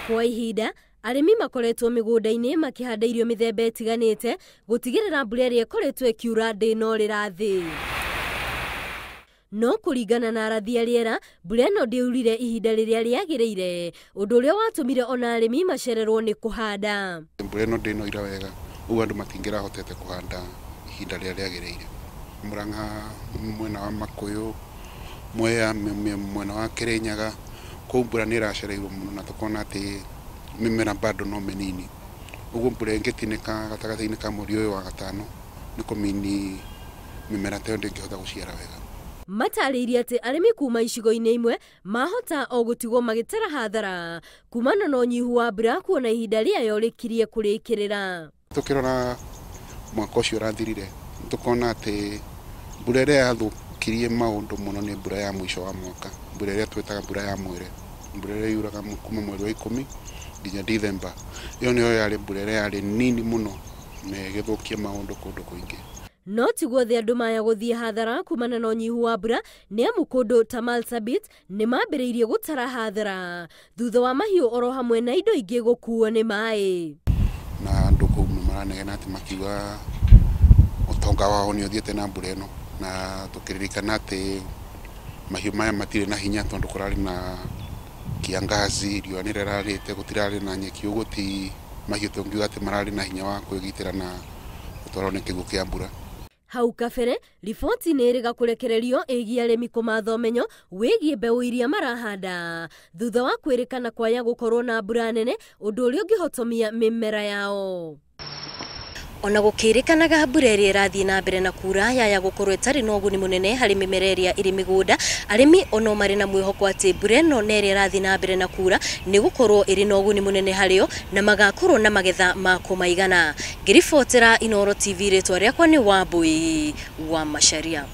Kwa ihinda arĩmi makoretwo mĩgũnda-inĩ makĩhanda irio mĩthemba ĩtiganĩte gũtigĩrĩra mbura ĩrĩa ĩkoretwo ĩkiura ndĩnorĩra thĩ. No kũringana na arathi a rĩera, mbura ĩno ndĩaurire ihinda rĩrĩa rĩagĩrĩire, ũndũ ũrĩa watũmire ona arĩmi macererwo nĩ kũhanda. Mbura ĩno ndĩnoira wega, ũguo andũ matingĩrahotete kũhanda ihinda rĩrĩa rĩagĩrĩire. Murang'a mwena wa Makuyu, Mwea mwena wa Kirinyaga, kũu mbura nĩ ĩracereirwo mũno na tũkona atĩ mĩmera bado no mĩnini. Ũguo mbura ĩngĩtinĩka gatagatĩ-inĩ ka mweri ũyũ wa gatano nĩ kũmini mĩmera ta ĩyo ndĩngĩhota gũciara wega. Matarĩirie atĩ arĩmi kuma icigo-inĩ imwe mahota o gũtigwo magĩtara hathara kumana na ũnyihu wa mbura kuona ihinda rĩayo rĩkirie kũrĩkĩrĩra. Tũkĩrora mwaka ũcio ũrathirire tũkona atĩ mbura ĩrĩa yathũkirie maũndũ mũno nĩ mbura ya mũico wa mwaka, mbura ĩrĩa twĩtaga mbura ya mwere, mbura ĩrĩa yuraga kuma mweri wa 10 nginya Dithemba. Ĩyo nĩyo yarĩ mbura ĩrĩa yarĩ nini mũno na ĩgĩthũkia maũndũ kũndũ kũingĩ. No ti guothe andũ maya gũthiĩ hathara kumana na ũnyihu wa mbura nĩ amu kũndũ ta Marsabit nĩ mambĩrĩirie gũtara hathara thutha wa mahiũ oro hamwe na indo ingĩ gũkuo nĩ maĩ. Na andũ kũu nĩ maranegena atĩ makiuga ũtonga wao nĩ ũthiĩte na mbura ĩno, na tũkĩririkana atĩ mahiũ maya matirĩ na hinya tondũ kũrarĩ na kiangazi, riũa nĩ rĩrarĩte, gũtirarĩ na nyeki, ũguo ti mahiũ tũngiuga atĩ mararĩ na hinya wa kwĩgitĩra na gũtwarwo nĩ kĩguũ kĩa mbura. Hau kabere riboti nĩ ĩrĩga kũrekererio ĩgiĩ arĩmi kũmatha ũmenyo wĩgiĩ mbeũ iria marahanda thutha wa kwĩrĩkana kwaya gũkorwo na mbura nene, ũndũ ũrĩa ũngĩhotomia mĩmera yao. Ona gũkĩrĩkanaga mbura ĩrĩa ĩrathiĩ na mbere na kura yaya gũkorwo ĩtarĩ na ũguni mũnene harĩ mĩmera ĩrĩa ĩrĩ mĩgũnda, arĩmi ono marĩ na mwĩhoko atĩ mbura ĩno na ĩrĩa ĩrathiĩ na mbere na kura nĩ gũkorwo ĩrĩ na ũguni mũnene harĩo na magakorwo na magetha ma kũmaigana. Ngĩribotera Inooro TV, rĩtwa rĩakwa nĩ Wambui wa Macharia.